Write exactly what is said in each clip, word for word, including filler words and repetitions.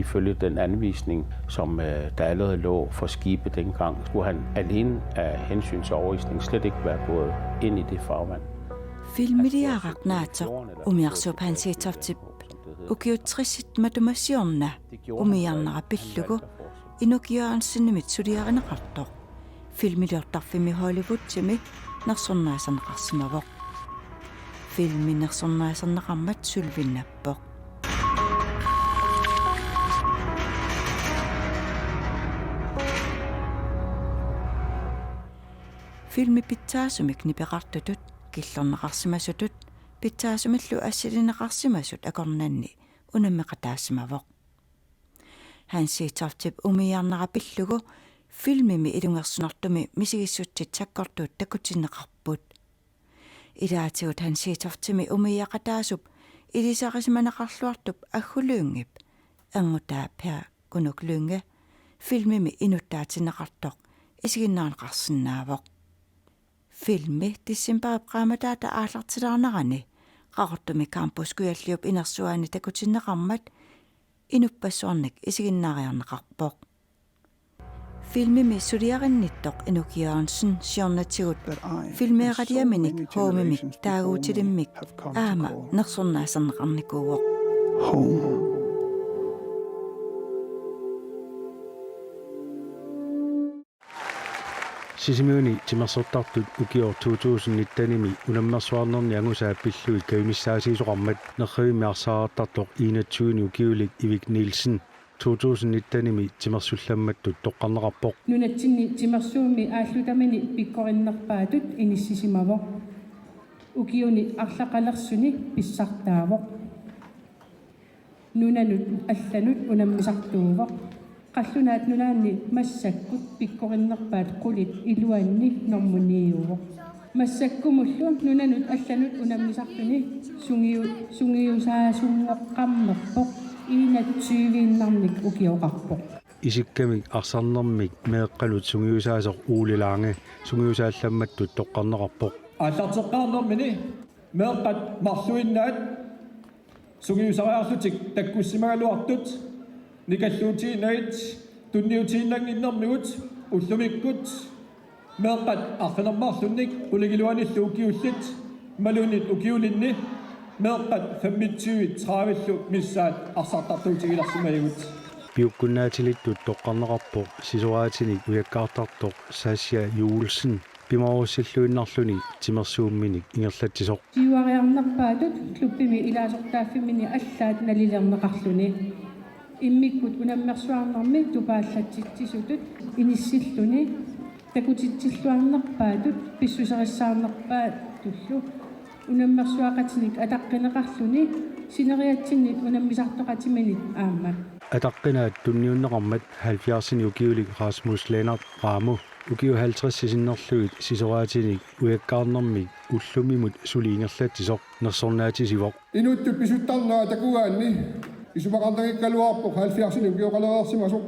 Ifølge den anvisning, som øh, der allerede lå for skibe dengang, skulle han alene af hensyn til overisning slet ikke være gået ind i det farvand. Filmiliaraq naatsoq umiarsuup Hans Hedtofti ukiut tressit matuma siorna umiiarnera pillugu Inuk Jørgensenimit suliarineqartoq filmiliortarfimmi Hollywoodimi nersornaaserneqarsimavoq. Filmi nersornaaserneqarmat sølvinnappoq. Filmi pitsaasumik nipeqartutut, killorneqarsimasutut pitsaasumillu assilineqarsimasut akornanni unammeqataasimavoq. Hans Hedtoftip umiiarnera pillugu filmimi ilungersunartumi misigissutsit sakkortuut takutinneqarput. Ilaatigut Hans Hedtoftimi umiiaqataasup ilisarisimaneqarluartup Aggu Lyngep angutaa Per Gunuk Lynge filmimi inuttaatinneqartoq isiginnaarneqarsinnaavoq. Filmi decembarip qaammataata aallartilaarnerani Qaqortumi Campus Kujalliup inersuaani takutinneqarmat inuppassuarnik isiginnaariarneqarpoq. Filmimi suliarinnittoq Inuk Jørgensen siornatigut filmeeraliaminik Hoomimik taaguutilimmik aamma nersornaaserneqarnikuuvoq. Sisimiuni timersortartut ukioq to tusind nittenimi unammersuarnerni angusaat pillugit kajumissaatigisoqarmat nerrivimmi arsaartartoq enogtyvenik ukiulik Ivik Nielsen to tusind nittenimi timersullammattut toqqarneqarpoq. Nunatsinni timersuummi aallutamini pikkorinnerpaatut inissisimavoq. Ukiuni arlaqalersuni pissartaavoq. Nunanut allanut unammisartuuvoq. Qallunaat Nunaanni massakkut pikkorinnerpaat qulit iluanni normuniiuvoq. Massakkumullu nunanut allanut unammisartuni sungiu-, sungiusaasunngoqqammerpoq enogtyveinnarnik ukioqarpoq. Isikkamik arsarnermik meeqqanut sungiusaasoq Ole Lange sungiusaallammattut toqqarneqarpoq. Aallarteqqaarnermini meeqqat marluinnaat sungiusariarlutik takkussimagaluartut nikalluutiginnagit tunniutiinnannginnermigut ullumikkut meeqqat arfineq-marlunnik qulingiluanillu ukiullit imaluunniit ukiulinni meeqqat femogtyve tredivellu missaat arsartartuutigilersimagigut. Piukkunnaatilittut toqqarneqarpoq sisoraatinik ujakkaartartoq Sasha Juulsen pimaarussilluinnarluni timersuumminik ingerlatsisoq. Siuariarnerpaatut klubbimi ilaasortaaffimmini allaat nalilerneqarluni. Immikkut unammersuarnermi tupaallatsitsisutut inissilluni takutitsilluarnerpaatut pissuserissaarnerpaatullu unammersuaqatinik ataqqineqarluni sineriatsinnit unammisartoqatiminit aamma. Ataqqinaat tunniunneqarmat halvfjerdsinik ukiulik Rasmus Lennert Ramo ukiut halvtredsit sinnerlugit sisoraatinik ujakkaarnermik ullumimut suli ingerlatsisoq nersornaatisivoq. Inuttut pisuttarnera takugaanni isumaqarnanngikkaluarpoq halvfjerdsinik ukioqalereersimasoq.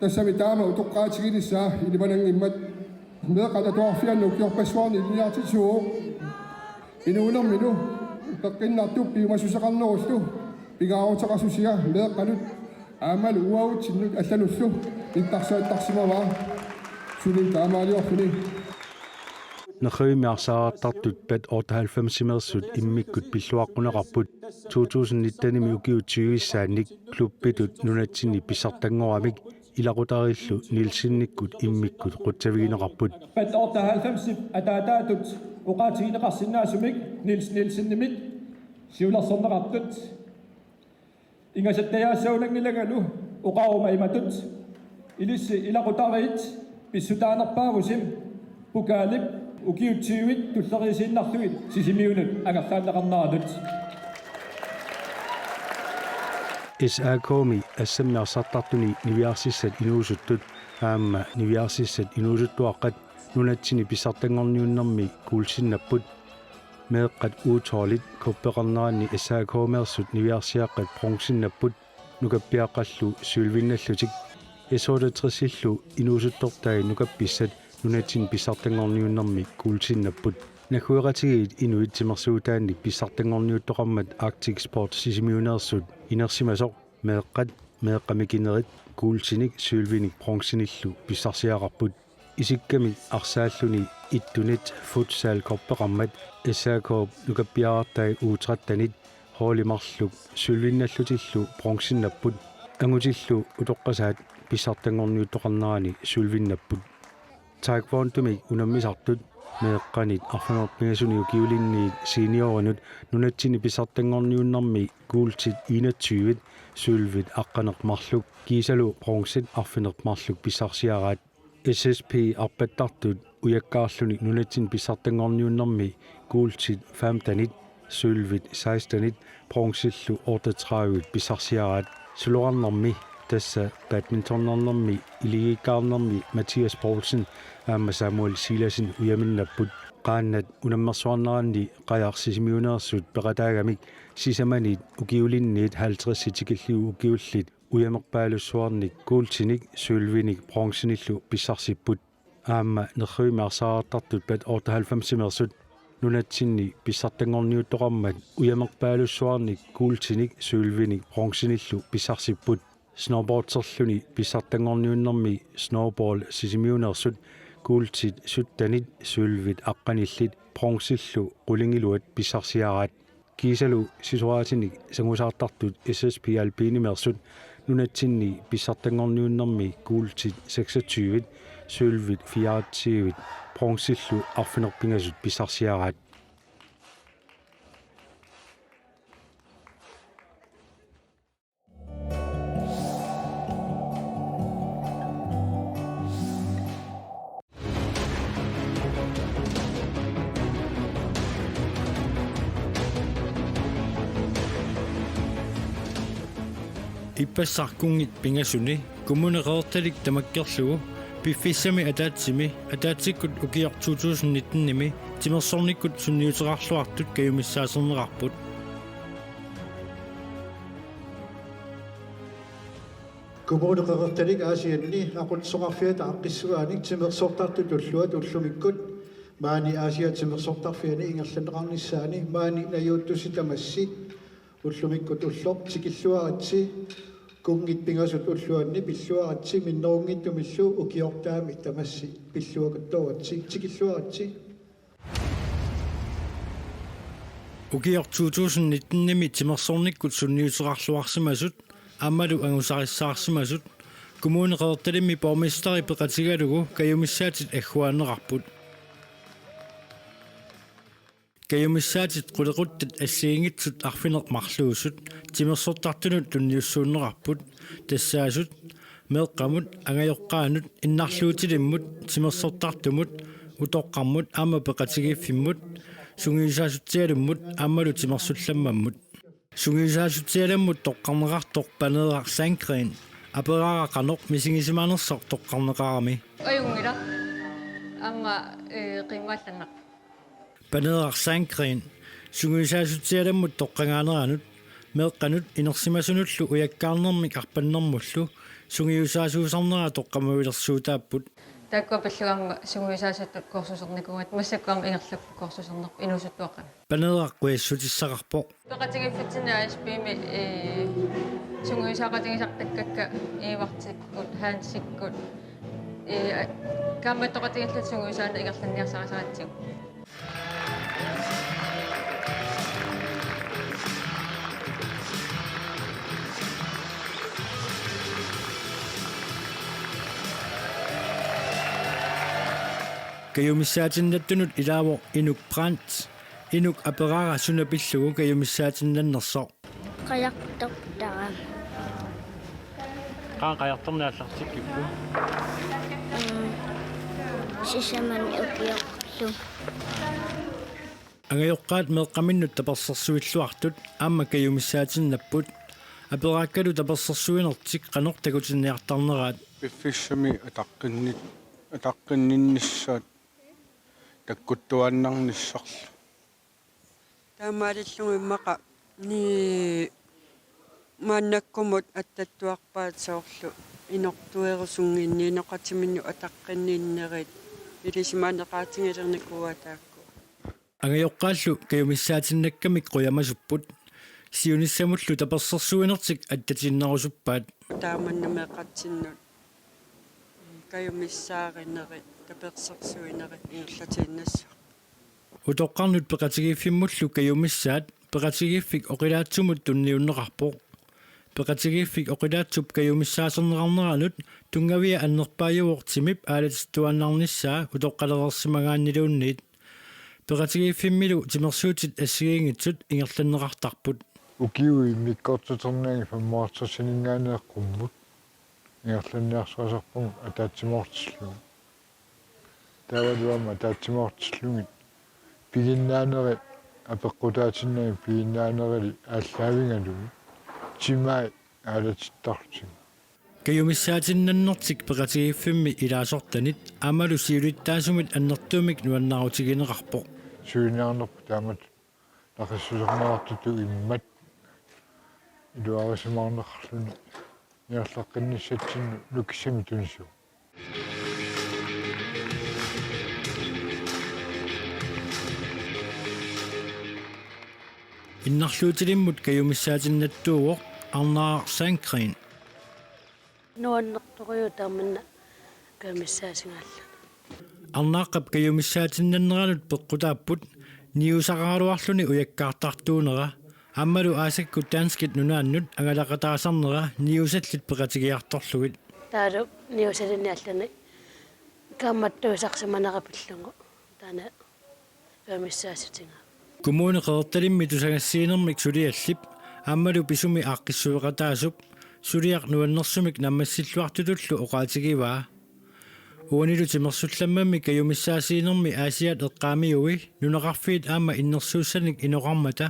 Tassami taama utoqqaatigilissaa ilimananngimmat meeqqat atuarfianni ukiorpassuarni ilinniartitsisuuvoq. Inuunermini peqqinnartup piumassuseqarnerullu pingaaruteqarsusia meeqqanut aammalu uagutsinnut allanullu nittarsaattaarsimavaa. Suli taamaaliorfini. Nerrivimmi arsaartartut Bat otteoghalvfemsimeersut immikkut pilluaqquneqarput to tusind nittenimi ukiut tyvissaannik klubbitut nunatsinni pissartanngoramik ilaqutariillu Nielsenikkut immikkut qutsavigineqarput. Bat otteoghalvfemsip ataataatut oqaatigineqarsinnaasumik Niels Nielsenimit siulersorneqartut ingasattajaassagunanngilangalu oqaruma imatut: Ilissi ilaqutariit pissutaanerpaavusi pokaalip ukiut tyvit tulleriiaasiinnarlugit Sisimiunut angerlaanneqarneranut. S A K-mi assammi arsartartuni niviarsissat inuusuttut aamma niviarsissat inuusuttuaqqat nunatsinni pissartanngorniunnermi kuulsinnapput. Meeqqat U tolvit kuppeqarneranni S A K-meersut niviarsiaqqat bronzinnapput, nukappiaqqallu sølvinnallutik. S otteogtresillu inuusuttortai nukappissat nunatsinni pissartanngorniunnermi kuulsinnapput. Naggueqatigiit inuit timersuutaannik pissartanngorniuttoqarmat Arctic Sport Sisimiuneersut inersimasoq Meeqqat meeqqat mikinerit kuultinik, sølvinik, bronzenillu pissarsiaqarput. Isikkamik arsaalluni Ittunet futsalkorpeqarmat S A K-p nukappiarartai U tretten-it holdit marluk sølvinnallutillu bronzennapput. Angutillu utoqqasaat pissartanngorniuttoqarnerani sølvinnapput. Taekwondomik unammisartut meeqqanit arfineq-pingasunit ukiulinniit seniorinut nunatsinni pissartanngorniunnermi kuultit enogtyve, sølvit aqqaneq marluk kiisalu bronzet arfineq marluk pissarsiaraat. S S P arpattartut ujakkaarluni nunatsinni pissartanngorniunnermi kuultit femten-it, sølvit seksten-it, bronzellu otteogtredive pissarsiaraat. Suloqarnermi, tassa badmintonnernermi iligiikkaarnermi Mathias Poulsen aamma Samuel Silassen ujaminnapput. Qaannat unammersuarneranni Qajaq Sisimiuneersut peqataagamik sisamanit ukiulinniit halvtreds tikilliup ukiullit ujamerpaalussuarnik kuultinik, sølvinik, bronzenillu pissarsipput. Aamma nerrivimmi arsaartartut bat otteoghalvfems-imeersut nunatsinni pissartanngorniuttoqarmat ujamerpaalussuarnik kuultinik, sølvinik, bronzenillu pissarsipput. Snowboarderluni pissartanngorniunnermi Snowboard Sisimiuneersut kuultit sytten-it, sølvit aqqanillit, bronzellu qulingiluat pissarsiaraat. Kiisalu sisoraatinik sangusaartartut S S P alpinimeersut nunatsinni pissartanngorniunnermi kuultit seksogtyve, sølvit fireogtyve, bronzellu arfineq-pingasut pissarsiaraat. Ippassaq kunngit pingasuni Kommune Qeqertalik tamakkerlugu piffissami ataatsimi ataatsikkut ukioq to tusind nitten-imi timersornikkut sunniuteqarluartut kajumissaaserneqarput. Kommune Qeqertalik Aasianni aqutsisoqarfiata aaqqissugaanik timersortartut tulluat ullumikkut maani Aasiaat timersortarfiani ingerlanneqarnissaani maani najuuttussi tamassi ullumikkut ulloq tikilluaritsi kunngit pingasut ulluanni pilluaritsi minnerunngitsumillu ukiortaami tamassi pilluakuttooratsi tikilluaritsi. Ukioq to tusind nitten-imi timersornikkut sunniuteqarluarsimasut aammalu angusarissaarsimasut Kommune Qeqertalimmi borgmesteri peqatigalugu kajumissaatit agguaanneqarput. Kajumissaatit qulequttat assigiinngitsut arfineq-marluusut timersortartunut tunniussuunneqarput, tassaasut meeqqamut, angajoqqaanut, innarluutilimmut, timersortartumut, utoqqarmut aamma peqatigiiffimmut, sungiusaassutigalummut aammalu timersullammammut. Sungiusaassutigalummut toqqarneqartoq Paneeraq Sandgreen aperaara qanoq misigisimanersoq toqqarneqarami. Ajunngilaq. Aamma, ee, qiimmaallannaq. Paneeraq Sandgreen sungiusaassutigalummut toqqagaaneranut meeqqanut inersimasunullu ujakkaarnermik arpannermullu sungiusaasuusarnera toqqammavilersuutaapput. Taakkua pillugu aamma sungiusaasutut kursusernikuugatta, massakkut aamma ingerlapput kursuserneq inuusuttuaqqamik. Paneeraq qujassutissaqarpoq. Peqatigiiffitsinni A S P-mi, ee, sungiusaaqatigisartakkakka Iivartikkut, Hansikkut, ee, kaammattoqatigiillutik sungiusaaneq ingerlanniarsarisaratsigu. Kajumissaatinnattut ilaavoq Inuk Brandt, Inuk aperaara suna pillugu kajumissaatinnannersoq. Qajartortarama. Qaa qajartorneq aallartikkukku? Mm, sisamani ukiorlu. Angajoqqaat meeqqaminnut tapersersuilluartut aamma kajumissaatinnaapput. Aperaakkalu tapersersuinertik qanoq takutinniartarneraat. Piffissami ataqqinni-, ataqqinninnissaat takkuttuaannarnissarlu. Taamaalillugu immaqa ni maannakkumut attattuarpaat soorlu inortuerusunnginneq inoqatiminnut ataqqinninnerit ilisimaneqaatigilernikuuaat taakku. Angajoqqaallu kajumissaatinnakkamik qujamasupput. Siunissamullu tapersersuinertik attatinnerusuppaat. Taamannamik qatsinnut kajumissaarinerit tapersersuinerit ingerlatiinnassaaq. Utoqqarnut peqatigiiffimmullu kajumissaat peqatigiiffik oqilaatsumut tunniunneqarpoq. Peqatigiiffik oqilaatsup kajumissaaserneqarneranut tunngavia annerpaajuvoq timip aalatittuaannarnissaa utoqqalereersimagaanniluunniit. Peqatigiiffimmilu timersuutit assigiinngitsut ingerlanneqartarput. Ukiut immikkoortuternagu femoghalvtredsininngaanniit qummut ingerlanniarsuasarpugut ataatsimoortillugu. Taavalu aamma ataatsimoortillugit piginnaanerit apeqqutaatinnagit piginnaanerili aallaavigalugit timai aalatittarlutik. Kajumissaatinnannertik peqatigiiffimmi ilaasortanit aammalu siulittaasumit annertuumik nuannaarutigineqarpoq. Siuliiniarnerput taamatut naqissuserneqartutut immat iluarisimaarneqarluni ingerlaqqinnissatsinnut nukissamik tunisivoq. Innarluutilimmut kajumissaatinnattuuvoq Arnaaq Sandgreen. Nuannertorujuuvoq taamanna kajumissaasigaalluni. Arnaaqqap kajumissaatinnaneranut peqqutaapput niusaqaraluarluni ujakkaartartuunera aammalu aasakkut danskit nunaannut angalaqataasarnera niusallit peqatigiartorlugit. Taavalu niusalinni allani kaammattuisarsimanera pillugu taanna kajumissaasutigaavoq. Kommune Qeqertalimmi tusagassiinermik suliallip aammalu pisumi aaqqissueqataasup suliaq nuannersumik naammassilluartutullu oqaatigivaa. Uanilu timersullammammi kajumissaasiinermi Aasiaat eqqaamiui nunaqarfiit aamma innersuussanik inoqarmata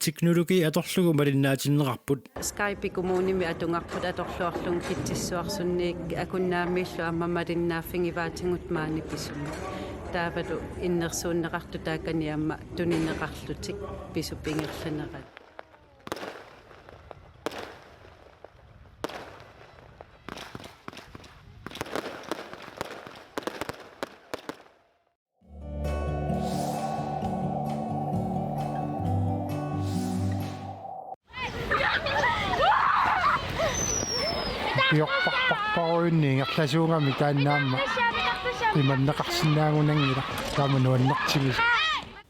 teknologi atorlugu malinnaatinneqarput. Skype kommunimi atugarput atorluarlugu Kitsissuarsunniit Akunnaamiillu aamma malinnaaffigivaatigut maani pisumut. Taavalu innersuunneqartut taakani aamma tunineqarlutik pisup ingerlanerani. Ukiorparparparujunnik ingerlasuugami taanna aamma imanneqarsinnaagunanngilaq taama nuannertigisoq.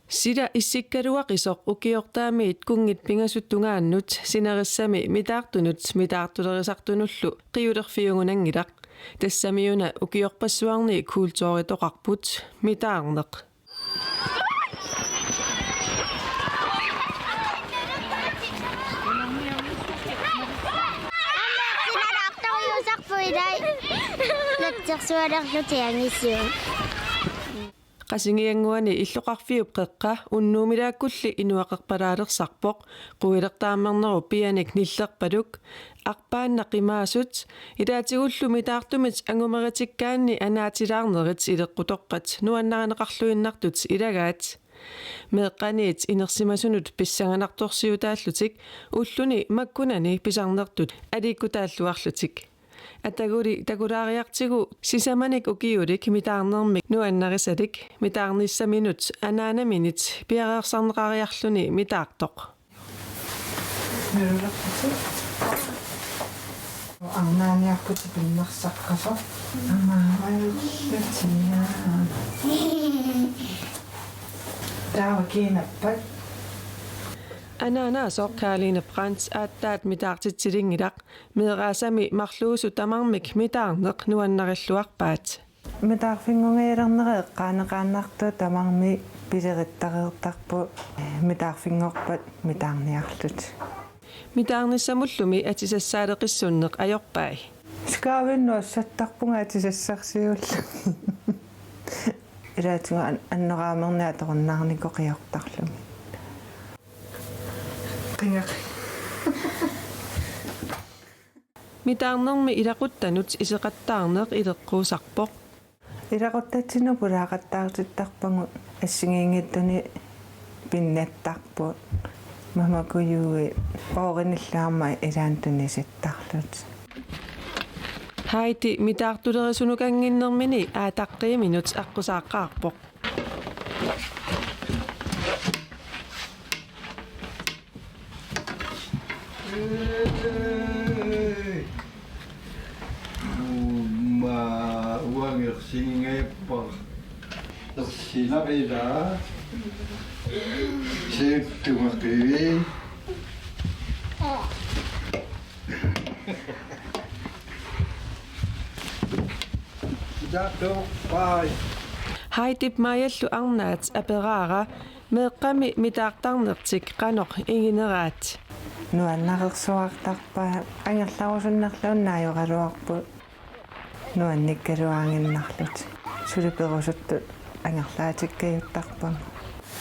Sila issikkaluaqisoq ukiortaamiit kunngit pingasut tungaannut sinerissami mitaartunut mitaartulerisartunullu qiulerfiugunanngilaq. Tassamiuna ukiorpassuarni kulturitoqarput mitaarneq. Qasigiannguani illoqarfiup qeqqa unnuumilaakkulli inuaqerpalaalersarpoq, quilertaammernerup pianik nillerpaluk, arpaannaq qimaasut, ilaatigullu mitaartumit angumeritikkaanni anaatilaarnerit ileqqutoqqat nuannarineqarluinnartut ilagaat. Meeqqaniit inersimasunut pissanganartorsiutaallutik ulluni makkunani pisarnertut aliikkutaalluarlutik. Ataguli takulaariartigu sisamanik ukiulik mitaarnermik nuannarisalik mitaarnissaminut anaanaminit piareersarneqariarluni mitaartoq. Arnaaniarputit pinnersaqqasoq. Amaarallutia. Taava kiinappat. Anaanaasoq Karoline Brandt aatsaat mitaartitsilinngilaq. Meeraasami marluusut tamarmik mitaarneq nuannarilluarpaat. Mitaarfinngungajalernera eqqaaneqaannartoq tamarmik pilerittareertarput mitaarfinngorpat mitaarniarlutik. Mitaarnissamullumi atisassaaleqissunneq ajorpai. Skaavinnut assattarpunga atisassarsiullugit. Ilaatigut an-, annoraamernik atorunnaarnikoq qiortarlugit. Qingaq. Mitaarnermi ilaquttanut iseqattaarneq ileqquusarpoq. Ilaquttatsinnut pulaaqattaartittarpagut assigiinngitsuni pinnattarput. Mamakujuit qoorinillu aamma ilaanni tunisittarlutik. Heidi mitaartulerisunukanginnermini aataqqiiminut aqqusaaqqaarpoq. Uumma uangersingajappara. Ersinarila. Siuttumaqivi. Tato, bye. Heidip Majallu arnaat aperaara meeqqami mitaartarnertik qanoq igineraat. Nuannareersuartarpaa, angerlarusunnerluunniit naajoraluarput nuannikkaluarinnarlutik. Suli perusuttut angerlaatikkajuttarput.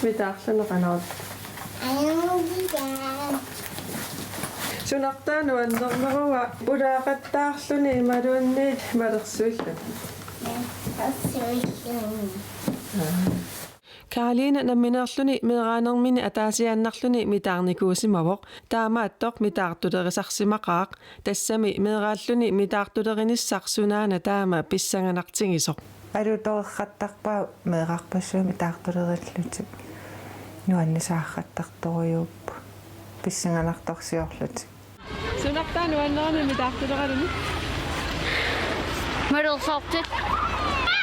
Mitaarluni qanoq? Sunartaa nuannernerua pulaaqattaarluni imaluunniit malersuilluni? Malersuilluni. Karoline nammineerluni meeraanermini ataasiaannarluni mitaarnikuusimavoq, taamaattoq mitaartulerisarsimaqaaq, tassami meeraalluni mitaartulerinissaq sunaana taama pissanganartigisoq. Alutoreqqattarpaa meerarpassuit mitaartulerillutik. Nuannisaarrattartorujuupput. Pissanganartorsiorlutik. Sunartaa nuannerami mitaartuleraluni? Malersortut.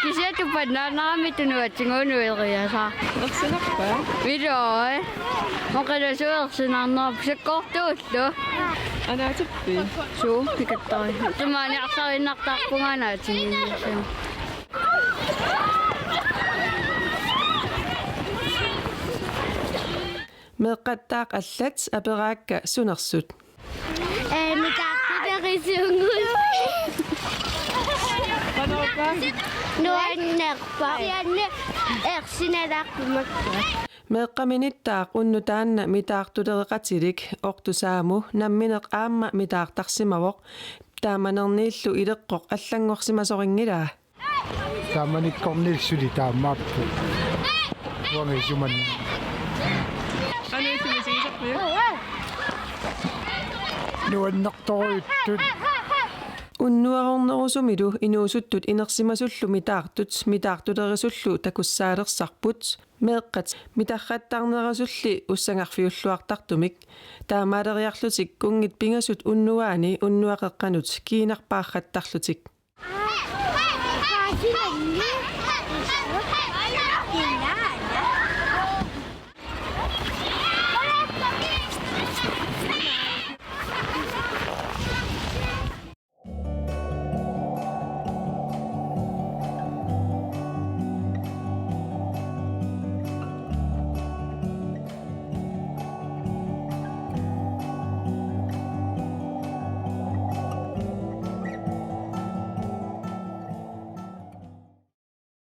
Kisianni tupannaanarami tunuatsinguunueriasaa. Ersinarpaa? Iloi. Oqilasuersinarnerput sakkortuullu. Anaatippi? Suu, pikattari. Tumaaniarsarinnartarpunga anaatiginnissami. Meeqqattaaq allat aperaakka sunersut. Ee, mitaartulerisuugut. Nuannerpoq. Kisianni ersinalaarput makku. Meeqqaminittaaq unnuk taanna mitaartulereqatilik Ortusaamu nammineq aamma mitaartarsimavoq, taamanerniillu ileqqoq allanngorsimasorinngilaa. Taamanikkorniillu suli taamaapput. Uanga isumanni. Anu isumasigisuppia? Nuannertorujuttut. Unnuarornerusumilu inuusuttut inersimasullu mitaartut mitaartulerisullu takussaalersarput. Meeqqat mitarrattarnerasulli ussangarfiulluartartumik. Taamaaleriarlutik kunngit pingasut unnuaani unnuaqeqqanut kiinarpaarrattarlutik.